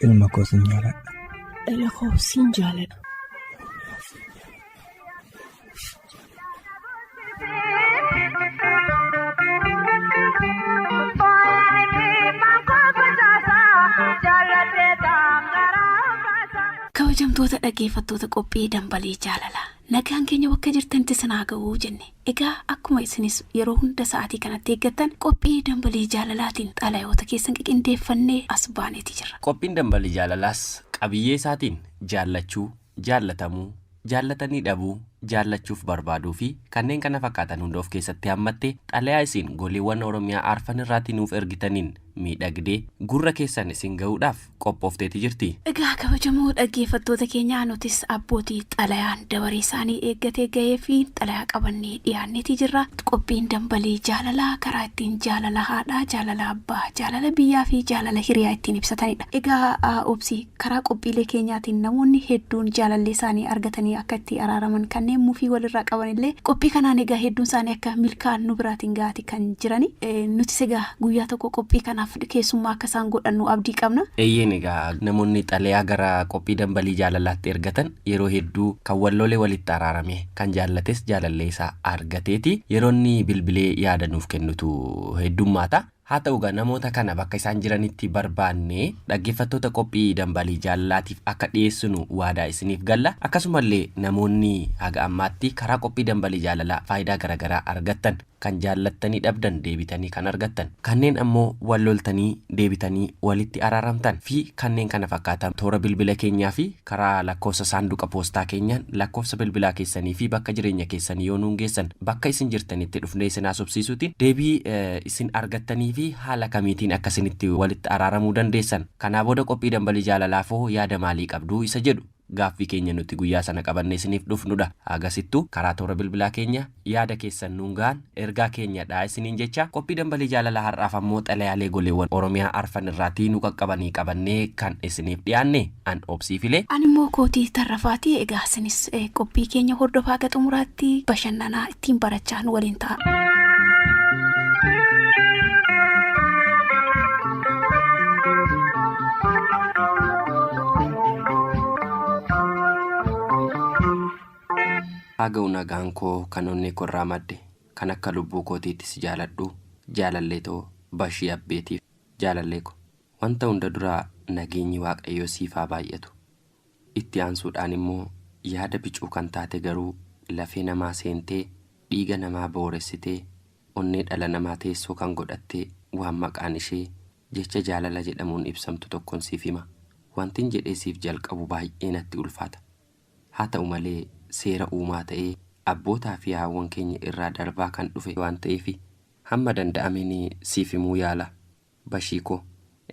Ilma koo sin jaaladha. Dhala koo sin jaaladha. Kabajamtoota dhaggeeffattoota qophii dambalii jaalalaa nagaan keenya bakka jirtanitti isin haa ga'uu jenne. Egaa akkuma isinis yeroo hunda sa'aatii kanatti eeggattan qophii dambalii jaalalaatiin xalayoota keessan qiqindeeffannee as baaneeti jirra. Qophiin dambalii jaalalaas qabiyyee isaatiin jaallachuu, jaallatamuu, jaallatanii dhabuu, jaallachuuf barbaaduu fi kanneen kana fakkaatan hunda of keessatti hammattee xalayaa isin goleewwan Oromiyaa arfan irraatii nuuf ergitaniin miidhagdee gurra keessan isin ga'uudhaaf qophoofteeti jirti. Egaa kabajamoo dhaggeeffattoota keenyaa nutis abbootii xalayaan dabaree isaanii eeggatee ga'ee fi xalayaa qabannee dhiyaanneeti jirra. Qophiin dambalii jaalalaa karaa ittiin jaalala haadhaa, jaalala abbaa, jaalala biyyaa fi jaalala hiriyaa ittiin ibsatanidha. Egaa obsi karaa qophiilee keenyaatiin namoonni hedduun jaalallee isaanii argatanii akka itti araaraman kanneen mufii walirraa qaban illee qophii kanaan egaa hedduun isaanii akka milkaa'an nu biraatiin ga'aati kan jirani. Nutis egaa guyyaa tokko qophii kanaaf keessummaa akka isaan godhannu abdii qabna. Eeyyeen egaa namoonni xalayaa gara qophii dambalii jaalalaatti ergatan yeroo hedduu kan wal lole walitti araarame kan jaallates jaalallee isaa argateeti yeroo inni bilbilee yaada nuuf kennutu heddummaata. Haa ta'u egaa namoota kana bakka isaan jiranitti barbaannee dhaggeeffattoota qophii dambalii jaalalaatiif akka dhiyeessinu waadaa isiniif galla. Akkasumallee namoonni haga ammaatti karaa qophii dambalii jaalalaa faayidaa garaagaraa argattan kan jaallattanii dhabdan deebitanii kan argattan kanneen ammoo wal loltanii deebitanii walitti araaramtan fi kanneen kana fakkaatan toora bilbila keenyaa fi karaa lakkoofsa saanduqa poostaa keenyaan lakkoofsa bilbilaa keessanii fi bakka jireenya keessanii yoo nuun geessan bakka isin jirtanitti dhufnee isin haasofsiisuutiin deebii isin argattanii fi haala kamiitiin akka isinitti walitti araaramuu dandeessan kanaa booda qophii dambalii jaalalaafoo yaada maalii qabdu isa jedhu gaaffii keenya nuti guyyaa sana qabannee isiniif dhufnudha. Agasittuu karaa toora bilbilaa keenya yaada keessan nuun ga'an ergaa keenyadha isiniin jecha qophii dambalii jaalalaa har'aaf ammoo xalayaalee goleewwan Oromiyaa arfan irraatii nu qaqqabanii qabannee kan isiniif dhiyaanne an obsii filee. Ani immoo kootii tarrafaati. Egaa isinis qophii keenya hordofaa haga xumuraatti bashannanaa ittiin barachaa nu waliin ta'a. Haa ga'u nagaan koo kan onnee korraa madde kan akka lubbuu kootiitti si jaaladhu jaalallee too Bashii Abbeetiif jaalallee ko wanta hunda dura nageenyi Waaqayyoo siif haa baay'atu. Itti aansuudhaan immoo yaada bicuu kan taate garuu lafee namaa seentee dhiiga namaa booressitee onnee dhala namaa teessoo kan godhatte waan maqaan ishee jecha jaalala jedhamuun ibsamtu tokkon siif hima. Wantin jedhee siif jalqabu baay'ee natti ulfaata. Haa ta'u malee seera uumaa ta'ee abbootaa fi haawwan keenya irraa darbaa kan dhufe waan ta'eef hamma danda'ameen siif himuu yaala. Bashii ko,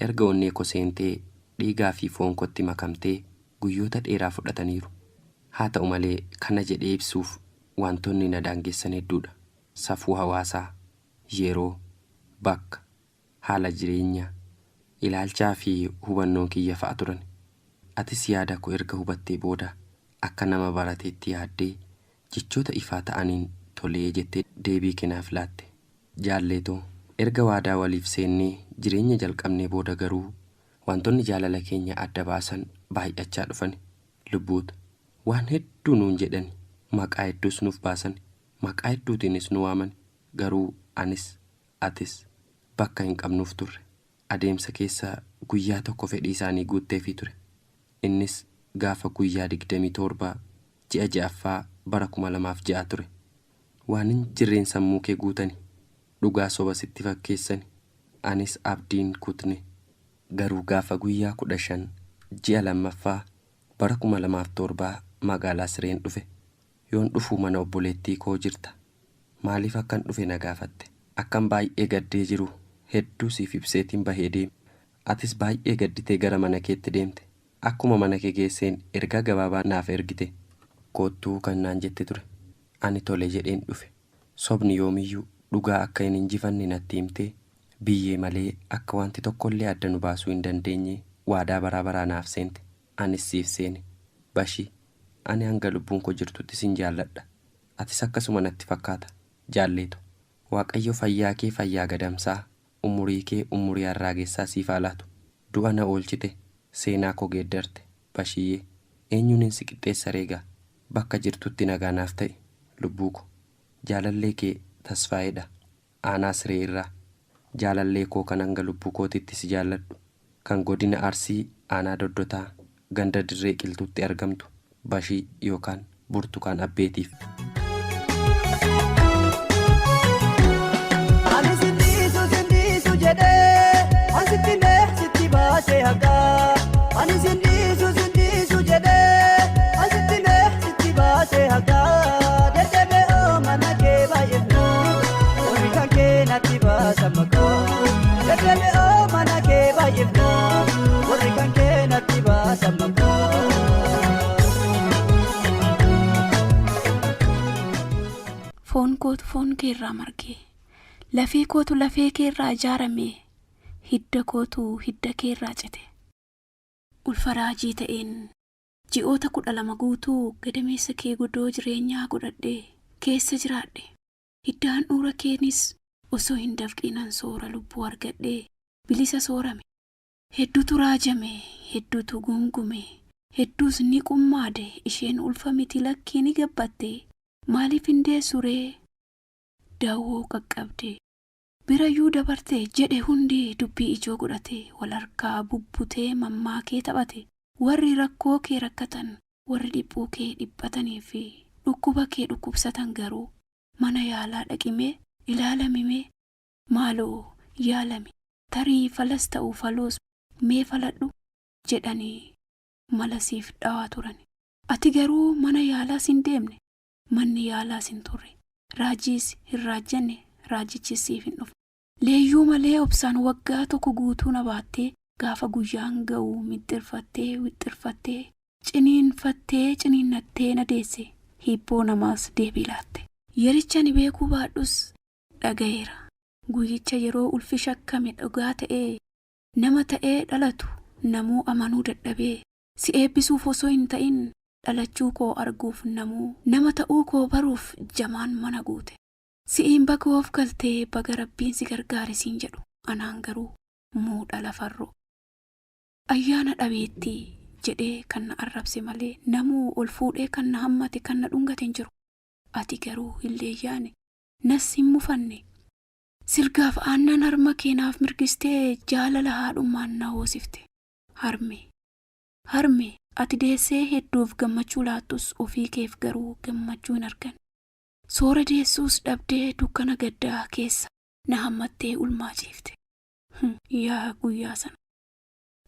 erga onnee ko seentee dhiigaa fi foon kotti makamtee guyyoota dheeraa fudhataniiru. Haa ta'u malee kana jedhee ibsuuf wantoonni na daangessan hedduudha. Safuu hawaasaa, yeroo, bakka, haala jireenya, ilaalchaa fi hubannoon kiyya fa'a turan. Atis yaada ko erga hubattee booda akka nama barateetti yaaddee jechoota ifaa ta'aniin tolee jettee deebii kee naaf laatte. Jaallee too, erga waadaa waliif seennee jireenya jalqabnee booda garuu wantoonni jaalala keenya adda baasan baay'achaa dhufani. Lubbuuta. Waan hedduu nuun jedhani. Maqaa hedduus nuuf baasani. Maqaa hedduutiinis nu waamani. Garuu anis, atis bakka hin qabnuuf turre. Adeemsa keessa guyyaa tokko fedhii isaanii guutteefii ture. Innis gaafa guyyaa 27 ji'a 6ffaa bara 2006 ture. Waan hin jirreen sammuu kee guutani. Dhugaa soba sitti fakkeessani. Anis abdiin kutne. Garuu gaafa guyyaa 15 ji'a 2ffaa bara 2007 magaalaa Sireen dhufe. Yoon dhufu mana obboleettii koo jirta. Maaliif akkan dhufe na gaafatte. Akkan baay'ee gaddee jiru hedduu siif ibseetiin bahee deeme. Atis baay'ee gadditee gara mana keetti deemte. Akkuma mana kee geesseen ergaa gabaabaa naaf ergite. Koottuu kan naan jette ture. Ani tole jedheen dhufe. Sobni yoomiyyuu dhugaa akka hin injifanne natti himtee biyyee malee akka wanti tokkollee adda nu baasuu hin dandeenye waadaa baraa baraa naaf seente. Anis siif seene. Bashii, ani hanga lubbuun koo jirtutti sin jaalladha. Atis akkasuma natti fakkaata. Jaalleeto, Waaqayyo fayyaa kee fayyaa gadamsaa, umurii kee umurii harraagessaa siif haa laatu. Du'a na oolchite. Seenaa koo geeddarte Bashiyyee. Eenyuunin si qixxeessa reegaa? Bakka jirtutti nagaa naaf ta'i lubbuu ko. Jaalallee kee Tasfaayeedha. Aanaa Siree irraa. Jaalallee koo kan hanga lubbuu kootiitti si jaalladhu. Kan godina Arsii aanaa Doddotaa ganda Dirree Qilxuutti argamtu Bashii yookaan Burtukaan Abbeetiif. Ani sin dhiisu sin dhiisu jedhee an sitti mee sitti baasee haqaa. Ani sin dhiisu sin dhiisu jedhee an sitti mee sitti baasee haqaa. Deddeebi'oo mana kee baay'ifnu warri kan kee natti baasa maqaa. Deddeebi'oo mana kee baay'ifnu warri kan kee natti baasa maqaa. Foon kootu foon kee irraa marge, lafee kootu lafee kee irraa ijaarame, hidda kootu hidda kee irraa cite. Ulfa raajii ta'een ji'oota 12 guutuu gadameessa kee godoo jireenyaa godhadhee keessa jiraadhe. Hidda handhuura keenis osoo hin dafqiinan soora lubbuu argadhee bilisa soorame. Hedduutu raajame, hedduutu guungume, hedduus ni qummaade, isheen ulfa miti lakkii ni gabbatte, maaliif hin deessu ree? Dawoo qaqqabde, birayyuu dabarte jedhe hundi dubbii ijoo godhate, wal harkaa bubbutee mammaakee taphate. Warri rakkoo kee rakkatan, warri dhiphuu kee dhiphatanii fi dhukkuba kee dhukkubsatan garuu mana yaalaa dhaqimee ilaalamimee maaloo yaalami tarii falas ta'u faloos mee faladhu jedhanii mala siif dhawaa turani. Ati garuu mana yaalaas hin deemne, manni yaalaas hin turre, raajiis hin raajjanne, raajichis siif hin dhufne. Leeyyuu malee obsaan waggaa tokko guutuu na baattee gaafa guyyaan ga'u mixxirfattee wixxirfattee ciniinfattee ciniinnattee na deesse, hiibboo namaas deebii laatte. Yericha ani beekuu baadhus dhaga'eera. Guyyicha yeroo ulfi shakkame dhugaa ta'ee nama ta'ee dhalatu namuu amanuu dadhabee si eebbisuuf osoo hin ta'in dhalachuu koo arguuf namuu nama ta'uu koo baruuf jamaan mana guute. Si'iin baga of galtee baga Rabbiin si gargaare siin jedhu anaan garuu muudha lafarroo. Ayyaana dhabeettii jedhee kan na arrabse malee namuu ol fuudhee kan na hammate kan na dhungate hin jiru. Ati garuu hin leeyyaane, nas hin mufanne. Silgaaf aannan harma kee naaf mirgistee jaalala haadhummaan na hoosifte. Harmee! Harmee! Ati deessee hedduuf gammachuu laattus ofii keef garuu gammachuu hin arganne. Soora deessuus dhabdee dukkana gaddaa keessa na hammattee ulmaa ciifte. Yaa guyyaa sana!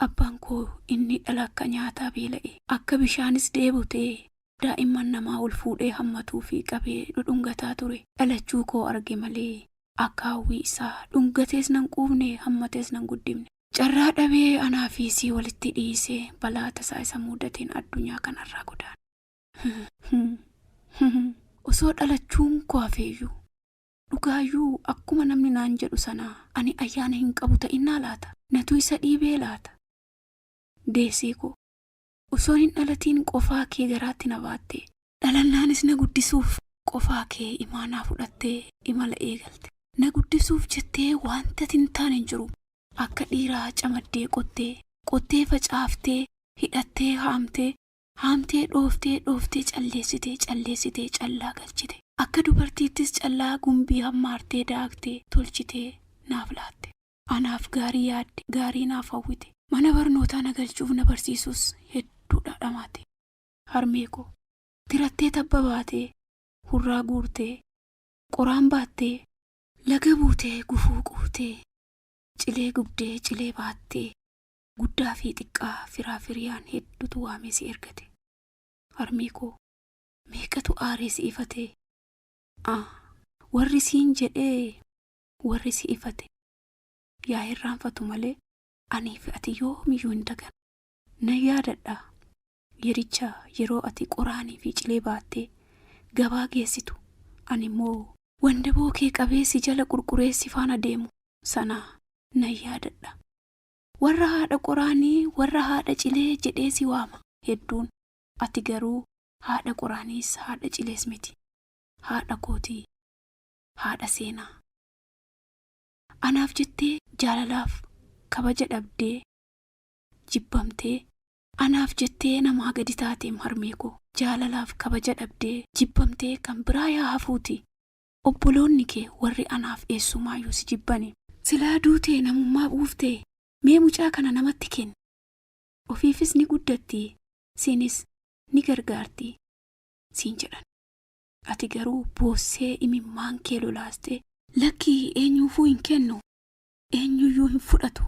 Abbaan koo inni dhala akka nyaataa beela'e, akka bishaanis dheebotee daa'imman namaa ol fuudhee hammatuu fi qabee dhudhungataa ture dhalachuu koo arge malee akka hawwii isaa dhungatees nan quufne, hammatees nan guddifne. Carraa dhabee anaa fi isii walitti dhiisee balaa tasaa isa muudateen addunyaa kanarraa godaane. Osoo dhalachuun koo hafeeyyuu, dhugaayyuu akkuma namni naan jedhu sanaa ani ayyaana hin qabu ta'innaa laata? Natu isa dhiibee laata? Deessee koo, osoon hin dhalatiin qofaa kee garaatti na baattee, dhalannaanis na guddisuuf qofaa kee imaanaa fudhattee imala eegalte. Na guddisuuf jettee wanti ati hin taane hin jiru. Akka dhiiraa camaddee qottee, qottee facaaftee, hidhattee haamtee, haamtee dhooftee, dhooftee calleessitee, calleessitee callaa galchite. Akka dubartiittis callaa gumbii hammaartee daaktee tolchitee naaf laatte. Anaaf gaarii yaadde, gaarii naaf hawwite. Mana barnootaa na galchuuf na barsiisuus hedduudha dhamaate. Harmee koo, tirattee tabba baatee, hurraa guurtee, qoraan baattee, laga buutee gufuu quutee, cilee gubdee cilee baattee, guddaa fi xiqqaa firaa firiyaan hedduutu waamee si ergate. Harmee koo, meeqatu aaree si ifatee? Ah, warri siin jedhee, warri si ifate, yaa irraanfatu malee anii fi ati yoomiyyuu hin dagannu. Nan yaadadha yericha yeroo ati qoraanii fi cilee baattee gabaa geessitu ani immoo wandaboo kee qabee si jala qurquree si faana deemu sana nan yaadadha. Warra haadha qoraanii, warra haadha cilee jedhee si waama hedduun. Ati garuu haadha qoraaniis haadha cilees miti. Haadha kootii, haadha seenaa. Anaaf jettee jaalalaaf kabaja dhabdee jibbamtee anaaf jettee namaa gadi taateem harmee koo jaalalaaf kabaja dhabdee jibbamtee kan biraa yaa hafuuti. Obboloonni kee warri anaaf eessumaayyuu si jibbani. Silaa duutee namummaa buuftee mee mucaa kana namatti kenni. Ofiifis ni guddatti siinis ni gargaarti siin jedhan. Ati garuu boossee imimmaan kee lolaastee lakkii eenyuufuu hin kennu eenyuyyuu hin fudhatu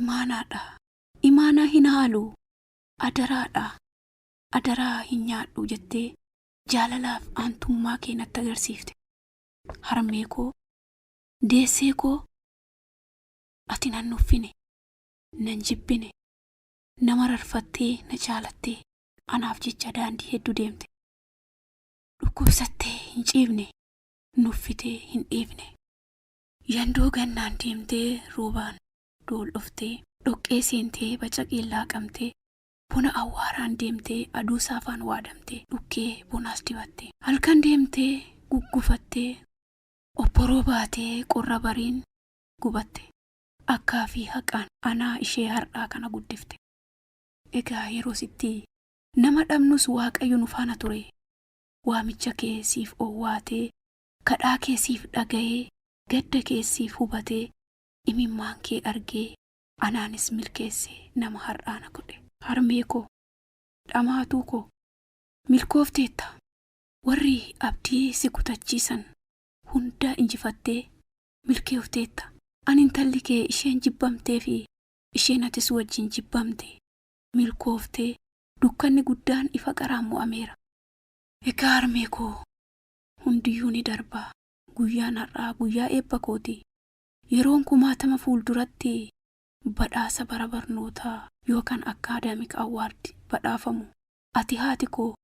imaanaadha. Imaanaa hin haalu adaraadha. Adaraa hin nyaadhu jettee jaalalaaf aantummaa kee natti agarsiifte. Harmee koo deessee koo ati nan nuffine nan jibbine nama rarfattee na jaalattee anaaf jecha daandii hedduu deemte. Dhukkubsattee hin ciifne nuffitee hin dhiifne. Yandoo gannaan deemtee roobaan dooldhoftee dhoqqee seentee bacaqeen laaqamtee bona awwaaraan deemtee aduu saafaan waadamtee dhukkee bonaas dibattee halkan deemtee guggufattee obboroo baatee qorra bariin gubatte akkaa fi haqaan anaa ishee har'aa kana guddifte. Egaa yeroo sitti nama dhabnus Waaqayyo nu faana ture. Waamicha kee siif owwaatee kadhaa kee siif dhaga'ee gadda kee siif hubatee imimmaan kee argee anaanis milkeesse nama har'aa na godhe. Harmee koo dhamaatuu koo milkoofteetta warri abdii si kutachiisan hundaa injifattee milkeeffteetta. Ani intalli kee isheen jibbamtee fi isheen atis wajjin jibbamte milkooftee dukkanni guddaan ifa qaraan mo'ameera. Egaa harmee koo hundiyyuu ni darbaa. Guyyaan har'aa guyyaa eebba kooti. Yeroon kumaatama fuulduratti badhaasa bara barnootaa yookaan academic award badhaafamu. Ati haati koo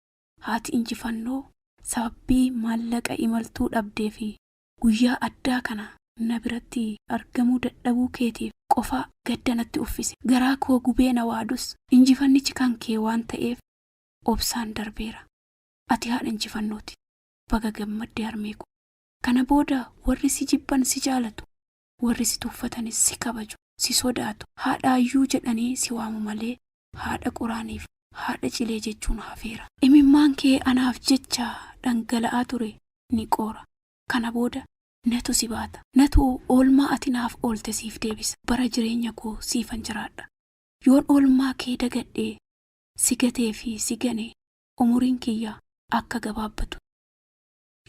haati injifannoo sababii maallaqa imaltuu dhabdee fi guyyaa addaa kana na biratti argamuu dadhabuu keetiif qofa gadda natti uffise. Garaa koo gubee na waadus injifannichi kan kee waan ta'eef obsaan darbeera. Ati haadha injifannooti. Baga gammaddee harmee koo. Kana booda warri si jibban si jaalatu, warri si tuffatanis si kabaju, si sodaatu, haadhaayyuu jedhanii si waamu malee haadha qoraaniif haadha cilee jechuun hafeera. Imimmaan kee anaaf jecha dhangala'aa ture ni qoora. Kana booda natu si baata. Natu oolmaa ati naaf oolte siif deebisa. Bara jireenya koo siifan jiraadha. Yoon oolmaa kee dagadhee si gatee fi si gane umuriin kiyya akka gabaabbatu.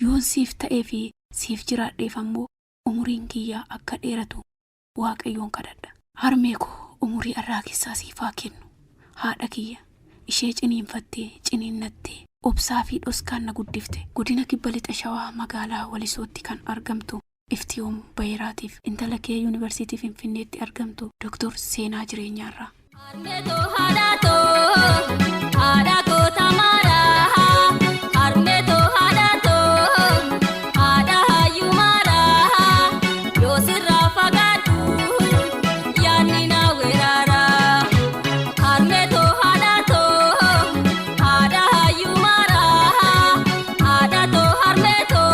Yoon siif ta'ee fi siif jiraadheef ammoo umuriin kiyya akka dheeratu Waaqayyoon kadhadha. Harmee koo umurii arraa keessaa siif haa kennu. Haadha kiyya ishee ciniinfattee ciniinnattee obsaa fi dhoskaan na guddifte. Godina Kibba Lixa Shawaa magaalaa Walisootti kan argamtu Iftiyoom Bayeraatiif intala kee Yuunivarsiitii Finfinneetti argamtu Dooktor Seenaa Jireenyaarraa. Harmeetoo haadhatoo haadha koo tamaaraa harmeetoo haadhatoo haadha hayyuu maaraa yoo sirraa fagaadhu yaadni na weeraaraa harmeetoo haadhatoo haadha hayyuu maaraa haadhatoo harmeetoo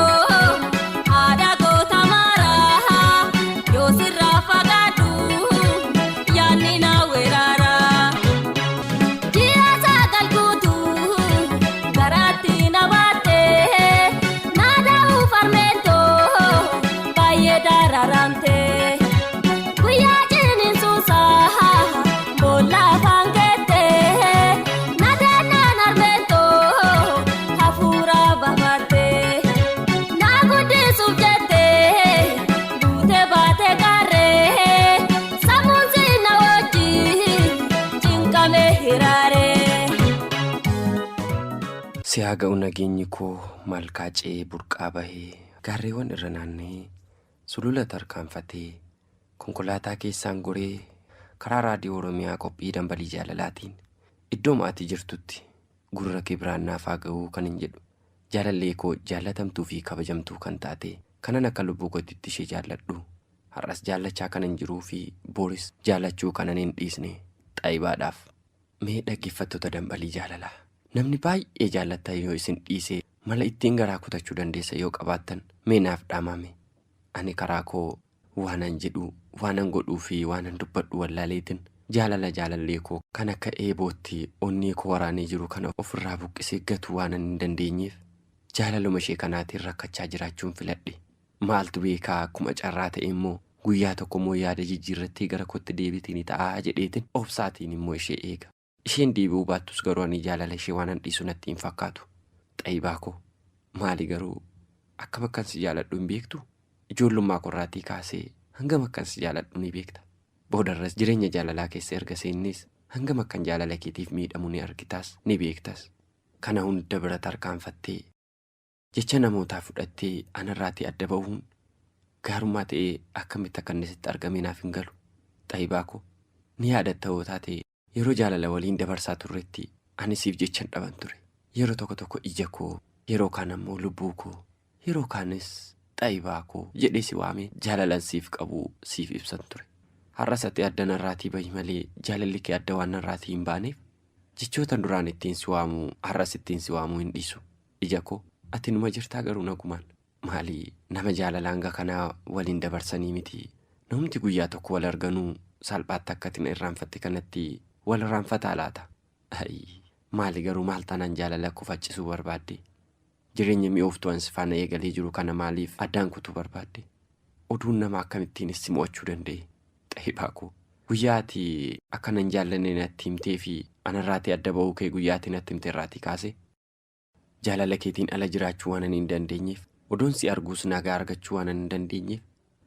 haadha koo tamaaraa yoo sirraa fagaadhu. Yaadni na weerara. Ji'a sagal guutuu garaatti na baatte na da'uuf harmeetoo baay'ee dararamte. Guyyaa ciniinsuusaa boolla afaan keette na deennaan harmeetoo hafuura baafatte. Na guddisuuf jettee duute baate gaarree sammuun si na wajjin cinqame hiraaree. Si haa ga'u nageenyi koo malkaa ce'ee burqaa bahee gaarreewwan irra naanna'ee sulula tarkaanfatee konkolaataa keessaan goree karaa raadiyoo Oromiyaa qophii dambalii jaalalaatiin iddooma ati jirtutti gurra kee biraan naaf haa ga'uu kan hin jedhu jaalallee koo jaallatamtuu fi kabajamtuu kan taate kanan akka lubbuu kootitti ishee jaalladhu har'as jaallachaa kanan jiruu fi boris jaallachuu kanan hin dhiisne xaayibaadhaaf. Mee dhaggeeffattoota dambalii jaalalaa namni baay'ee jaallattan yoo isin dhiise mala ittiin garaa kutachuu dandeessa yoo qabaattan mee naaf dhaamame. Ani karaa koo waanan jedhu waanan godhuu fi waanan dubbadhu wallaaleetiin Jaalala jaalallee koo kan akka eebootti onnee koo waraanee jiru kana ofirraa buqqisee gatuu waanan hin dandeenyeef jaalaluma ishee kanaatiin rakkachaa jiraachuun filadhe. Maaltu beekaa akkuma carraa ta'e immoo guyyaa tokko immoo yaada jijjiirrattee gara kootti deebitii ni ta'a jedheetiin obsaatiin immoo ishee eega. Isheen deebi'uu baattus garuu ani jaalala ishee waanan dhiisu natti hin fakkaatu. Xayibaa koo maali garuu akkam akkan si jaaladhu hin beektuu? Ijoollummaa koorraatii kaasee hangam akkan si jaaladhu ni beekta. Boodarras jireenya jaalalaa keessa erga seennees hangam akkan jaalala keetiif miidhamu ni argitaas ni beektas. Kana hunda bira tarkaanfattee jecha namootaa fudhattee anarraatii adda ba'uun gaarummaa ta'ee akkamitti akka inni sitti argame naaf hin galu. Xayibaa koo ni yaadatta hoo taate yeroo jaalala waliin dabarsaa turretti ani siif jechan dhaban ture. Yeroo tokko tokko ija koo, yeroo kaan ammoo lubbuu koo, yeroo kaanis xayibaa koo jedhee si waamee jaalalan siif qabu siif ibsan ture. Har'as ati adda narraatii bahi malee jaalalli kee adda waan narraatii hin baaneef jechootan duraan ittiin si waamu har'as ittiin si waamuu hin dhiisu. Ija koo ati numa jirtaa garuu nagumaan. Maali nama jaalala hanga kanaa waliin dabarsanii miti. Namumti guyyaa tokko wal arganuu salphaatti akka ati na irraanfatte kanatti wal irraanfataa laata? Ayii maali garuu maal taanaan jaalala koo faccisuu barbaadde? Jireenya mi'ooftuu an si faana eegalee jiru kana maaliif addaan kutuu barbaadde? Oduun namaa akkamittiinis si mo'achuu danda'e? Xayibaa koo guyyaa ati akka na hin jaallanne natti himtee fi anarraatii adda ba'uu kee guyyaa ati natti himte irraatii kaasee jaalala keetiin ala jiraachuu waanan hin dandeenyeef, odoon si arguus nagaa argachuu waanan hin dandeenyeef,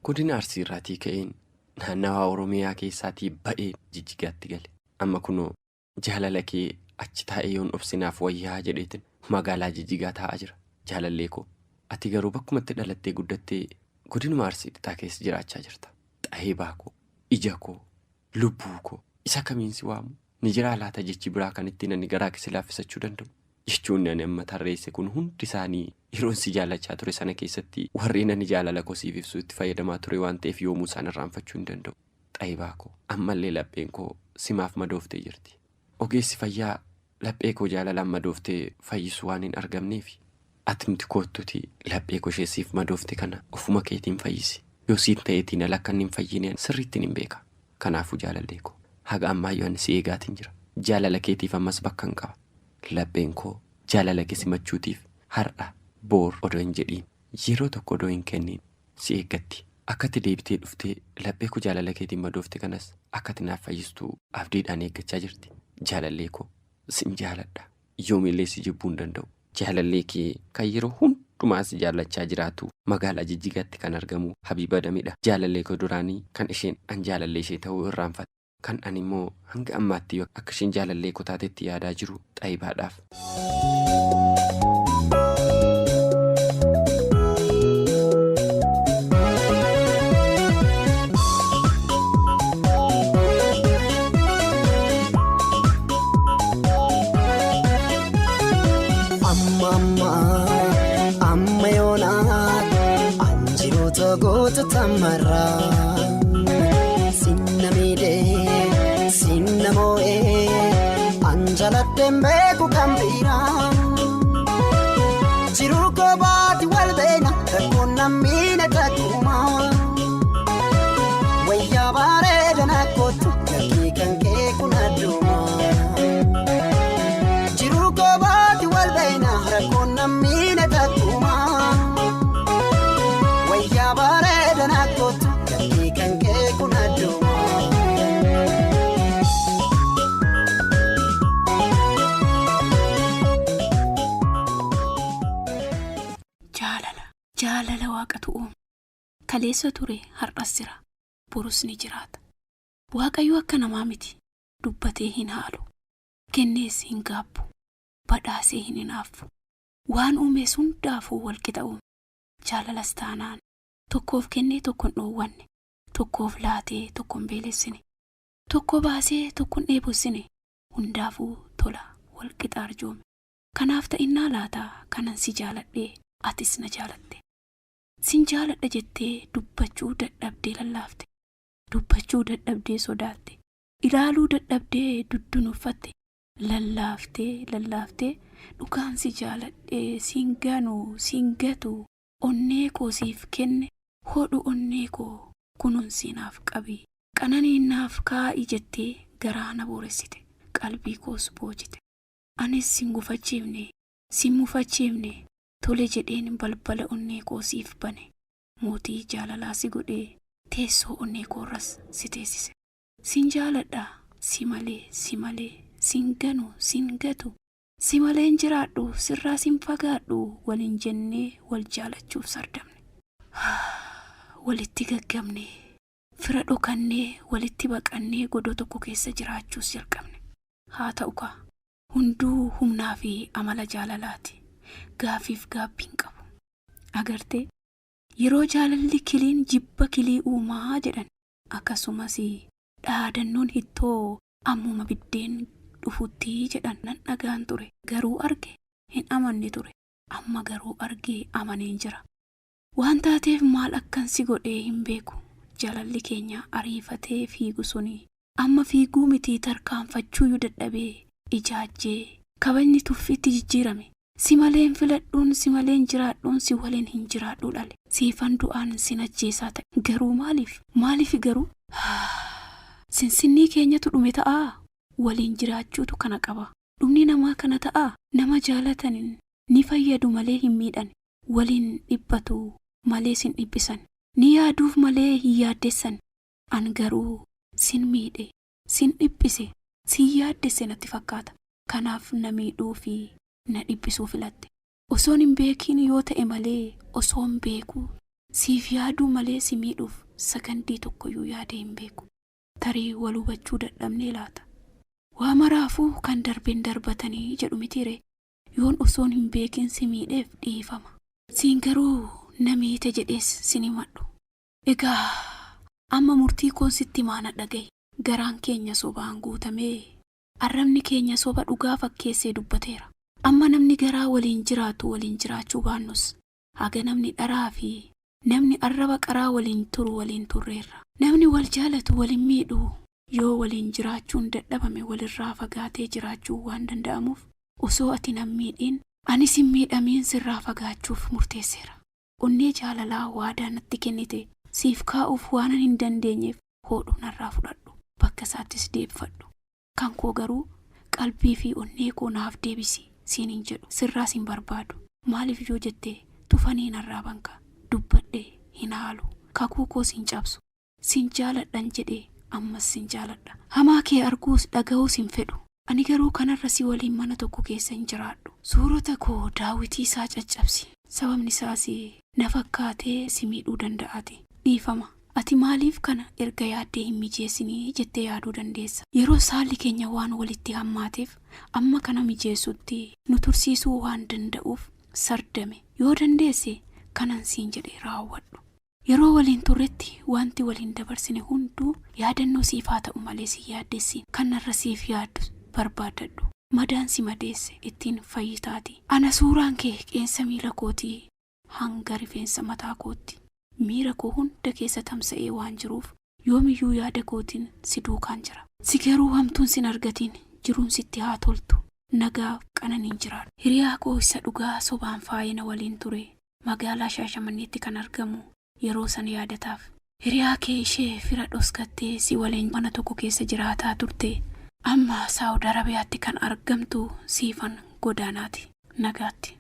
godina Arsii irraatii ka'een naannawaa Oromiyaa keessaatii ba'ee Jijjigaatti gale. Amma kunoo jaalala kee achi taa'ee yoon obse naaf wayyaa jedheetin magaalaa Jijjigaa taa'aa jira. Jaalallee koo ati garuu bakkumatti dhalattee guddattee godinuma Arsii Lixaa keessa jiraachaa jirta. Xahibaa koo, ija koo, lubbuu koo isa kamiin si waamu? Ni jiraa laata jechi biraa kan ittiin ani garaa kee si laaffisachuu danda'u? Jechoonni ani amma tarreesse kun hundi isaanii yeroon si jaallachaa ture sana keessatti warreen ani jaalala koo siif ibsuu itti fayyadamaa ture waan ta'eef yoomuu isaan irraanfachuu hin danda'u. Xayibaa koo, ammallee lapheen koo simaaf madooftee jirti. Ogeessi fayyaa laphee koo jaalalaan madooftee fayyisu waan hin argamneefi atumti koottuutii laphee koo ishee siif madoofte kana ofuma keetiin fayyisi. Yoo siin ta'eetiin ala akka inni hin fayyine sirriittin hin beeka. Kanaafuu jaalallee koo, haga ammaayyuu ani si eegaatiin jira. Jaalala keetiif ammas bakkan qaba. Lapheen koo jaalala kee simachuutiif har'a, boor odoo hin jedhiin, yeroo tokko odoo hin kenniin si eeggatti. Akka ati deebitee dhuftee laphee koo jaalala keetiin madoofte kanas akka ati naaf fayyistu abdiidhaan eeggachaa jirti. Jaalallee koo, sin jaaladha. Yoomillee si jibbuu hin danda'u. Jaalallee kee kan yeroo hundumaa si jaallachaa jiraatu magaalaa Jijjigaatti kan argamu Habiib Adamidha. Jaalallee koo duraanii kan isheen an jaalallee ishee ta'uu irraanfatte. Kan ani immoo hanga ammaatti akka isheen jaalallee koo taatetti yaadaa jiru Xayibaadhaaf. Amma amma amma yoonaa anjiroota goota tamarraa sinna miidhee sinna moo'ee an jaladheen beeku kan biraa jiruu koo baati wal beena rakkoon nammiina takkuma wayyaa bareeda na kootu lakkii kan kee kun adduma. Jiruu koo baati wal beena rakkoon nammiina takkuma. Wayyaa bareeda na kootu lakkii kan kee kun adduma. Jaalala jaalala waaqatu uume. Kaleessa ture har'as jira borus ni jiraata. Waaqayyo akka namaa miti dubbatee hin haalu. Kennees hin gaabbu. Badhaasee hin hinaaffu. Waan uumes hundaafuu walqixa uume. Jaalalas taanaan tokkoof kennee tokko hin dhoowwanne. Tokkoof laatee tokko hin beelessine. Tokko baasee tokko hin dheebossine. Hundaafuu tola walqixa arjoome. Kanaaf ta'innaa laata kanan si jaaladhee atis na jaalatte. Sin jaaladha jettee dubbachuu dadhabdee lallaafte. Dubbachuu dadhabdee sodaatte. Ilaaluu dadhabdee duddunuffatte. Lallaaftee lallaaftee dhugaan si jaaladhee siin ganu siin gatu onnee koo siif kenne hodhu onnee koo kunuunsii naaf qabi qananiin naaf kaa'i jettee Garaa na booressite. Qalbii koos boojite. Anis sin gufachiifne, sin mufachiifne, tole jedheen balbala onnee koo siif bane. Mootii jaalalaa si godhee teessoo onnee koorras si teessise. Sin jaaladha, si malee, si malee, sin ganu, sin gatu, si malee hin jiraadhu, sirraa sin fagaadhu waliin jennee wal jaalachuuf sardamne. Walitti gaggabne, fira dhokannee, walitti baqannee godoo tokko keessa jiraachuus jalqabne. Haa ta'u kaa, hunduu humnaa fi amala jaalalaati. Gaaffiif gaabbii hin qabu. Agartee? Yeroo jaalalli kiliin jibba kilii uumaa jedhan. Akkasumas dhaadannoon hittoo ammuma biddeen dhufutti jedhan nan dhagaan ture. Garuu arge hin amanne ture. Amma garuu argee amaneen jira. Waan taateef maal akkan si godhee hin beeku. Jaalalli keenya ariifatee fiigu suni amma fiiguu miti tarkaanfachuuyyuu dadhabee ijaajjee kabajni tuffiitti jijjiirame. Si malee hin filadhuun, si malee hin jiraadhuun, si waliin hin jiraadhuu dhale. Siifan du'aan sin ajjeesaa ta'e. Garuu maaliif? Maaliif garuu? Sinsinnii keenyatu dhume ta'aa? Waliin jiraachuutu kana qaba. Dhumni namaa kana ta'aa? Nama jaalatan ni fayyadu malee hin miidhan. Waliin dhiphatu malee sin dhiphisan. Ni yaaduuf malee hin yaaddessan. An garuu sin miidhe, sin dhiphise, sin yaaddesse natti fakkaata. Kanaaf na miidhuu fi na dhiphisuu filatte. Osoon hin beekiin yoo ta'e malee osoon beekuu siif yaaduu malee si miidhuuf sakandii tokkoyyuu yaadee hin beeku. Tarii wal hubachuu dadhabnee laata? Waa maraafuu kan darbeen darbatanii jedhu mitiiree? Yoon osoon hin beekin si miidheef dhiifama. Siin garuu na miite jedhees sin himadhu. Egaa amma murtii koon sitti himaa na dhaga'i. Garaan keenya sobaan guutamee, arrabni keenya soba dhugaa fakkeessee dubbateera. Amma namni garaa waliin jiraatu waliin jiraachuu baannus, haga namni dharaa fi namni arraba qaraa waliin turu waliin turreerra. Namni wal jaalatu wal hin miidhu. Yoo waliin jiraachuun dadhabame walirraa fagaatee jiraachuun waan danda'amuuf, osoo ati nan miidhiin anis hin miidhamiin sirraa fagaachuuf murteesseera. Onnee jaalalaa waadaa natti kennite siif kaa'uuf waanan hin dandeenyeef hoodhu narraa fudhadhu. Bakka isaattis deebifadhu. Kan koo garuu qalbii fi onnee koo naaf deebisi siin hin jedhu. Sirraas hin barbaadu. Maaliif yoo jette tufanii narraa banka. Dubbadhe hin haalu. Kakuu koos hin cabsu. Sin jaaladhan jedhe ammas sin jaaladha. Hamaa kee arguus dhaga'uus hin fedhu. Ani garuu kanarra si waliin mana tokko keessa hin jiraadhu. Suurota koo daawwitii isaa caccabsi. Sababni isaas na fakkaatee si miidhuu danda'aati. Dhiifama. Ati maaliif kana erga yaaddee hin mijeessinii jettee yaaduu dandeessa. Yeroo saalli keenya waan walitti hammaateef amma kana mijeessutti nu tursiisuu waan danda'uuf sardame. Yoo dandeesse kanan siin jedhe raawwadhu. Yeroo waliin turretti wanti waliin dabarsine hunduu yaadannoo siif haa ta'u malee si yaaddessin. Kan narra siif yaaddu barbaaddadhu. Madaan si madeesse ittiin fayyitaati. Ana suuraan kee qeensa miila kootii hanga rifeensa mataa kootti miira koo hunda keessa tamsa'ee waan jiruuf yoomiyyuu yaada kootiin si duukaan jira. Si garuu hamtuun sin argatiin jiruun sitti haa toltu. Nagaaf qananiin jiraadhu. Hiriyaa koo isa dhugaa sobaan faayina waliin ture magaalaa Shaashamanneetti kan argamu yeroo san yaadataaf. Hiriyaa kee ishee fira dhoskattee si waliin mana tokko keessa jiraataa turte amma Saawud Arabiyaatti kan argamtu Siifan Godaanaati. Nagaatti.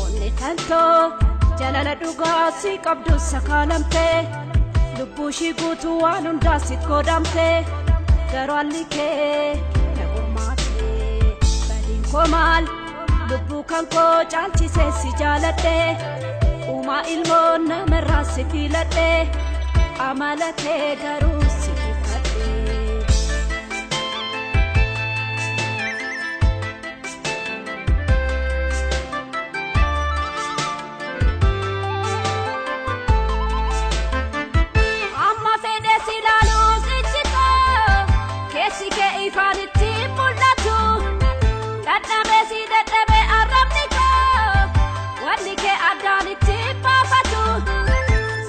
Onni tantoo jaalala dhugaa si qabdu sakaalamte lubbuu ishii guutuu waan hundaa si godhamte garuu haalli kee na qormaate badiin koo maal lubbuu kan koo caalchisee si jaaladhe uumaa ilmoo namarraa si filadhe amala kee garuu si tuffadhe. Amma fedhe si ilaaluus ijji koo keessi kee ifaan itti mul'atu. Dadhabee si dadhabee arrabni koo wanni kee addaan itti baafatu.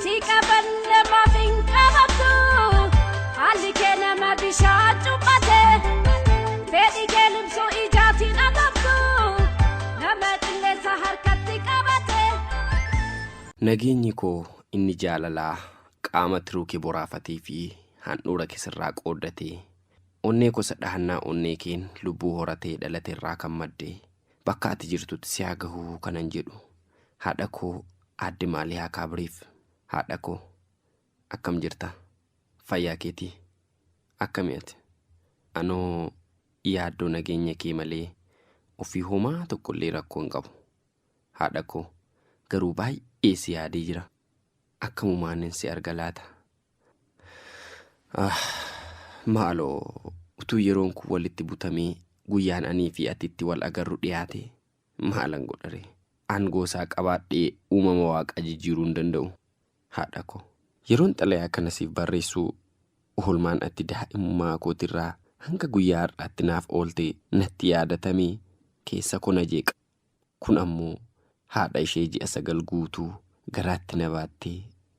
Si qaban namaaf hin qabamtu haalli kee nama bishaan cuuphate. Fedhi kee limsuu ijaatiin adamtu nama qilleensa harkatti qabate. Nageenyi koo inni jaalalaa qaama tiruu kee boraafatee fi Handhuura kee sirraa qooddatee onnee gosa dhahannaa onnee keen lubbuu horatee dhalate irraa kan madde bakka ati jirtutti si haa gahuu kanan jedhu haadha koo aadde Maaliyaa Kaabiriif. Haadha koo, akkam jirta? Fayyaa keetii? Akkami ati? Anoo yaaddoo nageenya kee malee ofii homaa tokkollee rakkoo hin qabu. Haadha koo, garuu baay'ee si yaadee jira. Akkamumaanin si arga laata? Ah, maaloo utuu yeroon kun walitti butamee guyyaan anii fi ati itti wal agarru dhiyaate maalan godhare? Aangoo isaa qabaadhee uumama waaqaa jijjiiruu hin danda'u. Haadha koo, yeroon xalayaa kana siif barreessu oolmaan ati daa'imummaa kootirraa hanga guyyaa har'aatti naaf oolte natti yaadatamee keessa koo na jeeqa. Kun ammoo haadha ishee ji'a 9 guutuu garaatti na baattee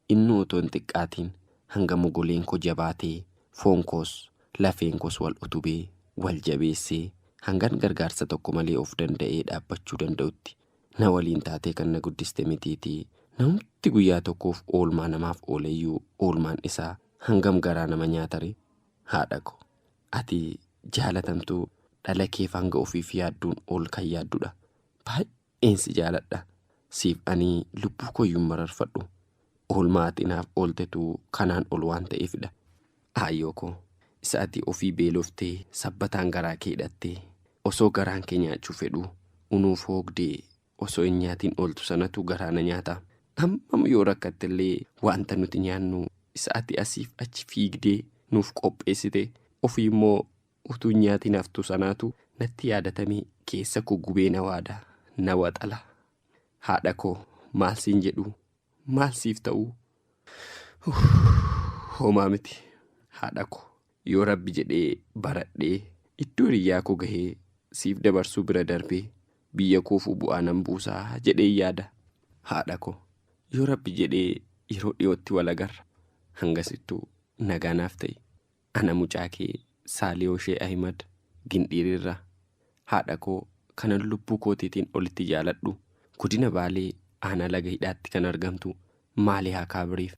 innuu otoo hin xiqqaatiin hanga mogoleen koo jabaatee foon koos lafeen koos wal utubee wal jabeessee hangan gargaarsa tokko malee of danda'ee dhaabbachuu danda'utti na waliin taatee kan na guddiste mitiitii namumti guyyaa tokkoof oolmaa namaaf ooleyyuu oolmaan isaa hangam garaa nama nyaataree? Haadha ko, ati jaalatamtuu dhala keef hanga ofiif yaadduun ol kan yaaddudha. Baay'een si jaaladha. Siif ani lubbuu kooyyuu hin mararfadhu. Oolmaa ati naaf ooltetu kanaan ol waan ta'eefidha. Aayyoo koo, isa ati ofii beeloftee sabbataan garaa kee hidhattee osoo garaan kee nyaachuu fedhuu unuuf hoogdee osoo hin nyaatiin ooltu sanatu garaa na nyaata. Hammam yoo rakkattellee wanta nuti nyaannu isa ati asiif achi fiigdee nuuf qopheessite ofii immoo utuu hin nyaatiin haftu sanaatu natti yaadatamee keessa koo gubee na waada, na waxala. Haadha koo, maal siin jedhuu? Maal siif ta'uu? Homaa miti haadha koo, yoo Rabbi jedhee baradhee iddoo hiriyyaa koo gahee siif dabarsuu bira darbee biyya koofuu bu'aa nan buusa jedheen yaada. Haadha koo, yoo Rabbi jedhee yeroo dhiyootti wal agarra. Hangasittuu nagaa naaf ta'i. Ana mucaa kee Saalihoo Shee Ahimad Gindhiirirraa. Haadha koo kanan lubbuu kootiitiin olitti jaaladhu Godina Baalee Aanaa Laga Hidhaatti kan argamtu Maalihaa Kaabiriif.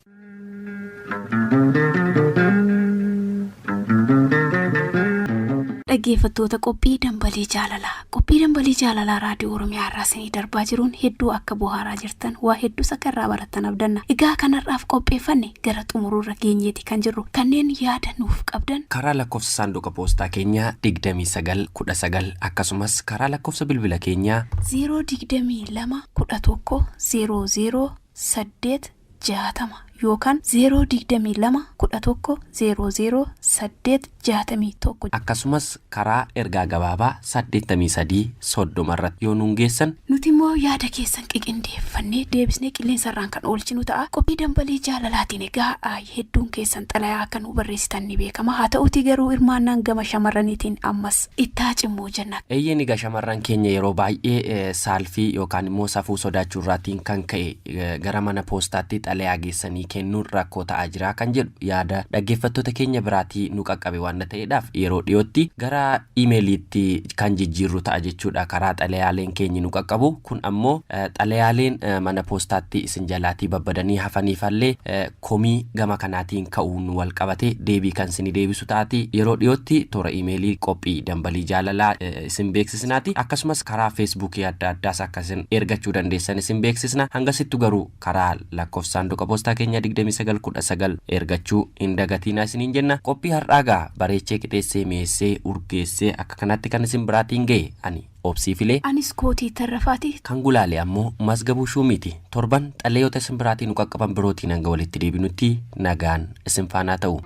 Dhaggeeffattoota qophii dambalii jaalalaa. Qophii dambalii jaalalaa raadiyoo Oromiyaa irraa isinii darbaa jiruun hedduu akka bohaaraa jirtan waa hedduus akka irraa barattan abdanna. Egaa kanarraaf qopheeffanne gara xumuruurra geenyeeti kan jirru. Kanneen yaada nuuf qabdan. Karaa lakkoofsa saanduqa poostaa keenyaa 29 19 akkasumas karaa lakkoofsa bilbila keenyaa. 0 22 11 00 8 60 yookaan 0 22 11 00 8 61. Akkasumas karaa ergaa gabaabaa 83 30 irratti yoo nuun geessan. Nuti immoo yaada keessan qiqindeeffannee deebisnee qilleensarraan kan oolchinu ta'a. Qophii Dambalii Jaalalaatiin egaa hedduun keessan xalayaa akka nuu barreessitan ni beekama. Haa ta'uutii garuu hirmaannaan gama shamarraniitiin ammas itti haa cimu jenna. Eeyyeen egaa shamarran keenya yeroo baay'ee saalfii yookaan immoo safuu sodaachuu irraatiin kan ka'e gara mana poostaatti xalayaa geessanii kennuun rakkoo ta'aa jira kan jedhu yaada dhaggeeffattoota keenya biraatii nu qaqqabe waanna ta'eedhaaf yeroo dhiyootti gara imeeliitti kan jijjiirru ta'a jechuudha karaa xalayaaleen keenyi nu qaqqabu kun ammoo xalayaaleen mana poostaatti isin jalaatii babbadanii hafaniifallee komii gama kanaatiin ka'uun wal qabate deebii kan isinii deebisu ta'ati yeroo dhiyootti toora imeelii qophii dambalii jaalalaa isin beeksisnaati akkasumas karaa feesbuukii adda addaas akka isin ergachuu dandeessan isin beeksisna hangasittu garuu karaa lakkoofsa saanduqa poostaa keenyaa 29 19 ergachuu hin dagatiinaa isiniin jenna. Qophii har'aa gaa bareechee qixeessee mi'eessee urgeessee akka kanatti kan isin biraatiin gahe ani Obsii Filee. Anis Kootii Tarrafaati. Kan gulaale ammoo Masgabuu Shuumiiti. Torban xalayoota isin biraatii nu qaqqaban birootiin hanga walitti deebinutti nagaan isin faanaa ta'u.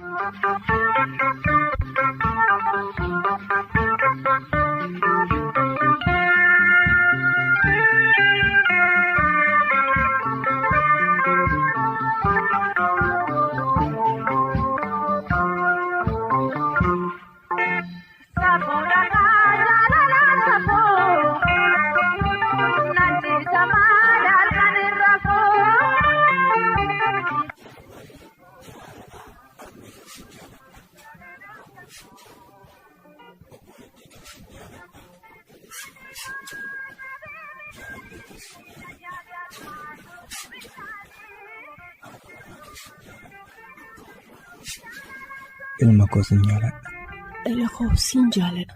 Ilma koo sin jaaladha. Dhala koo siin jaaladha.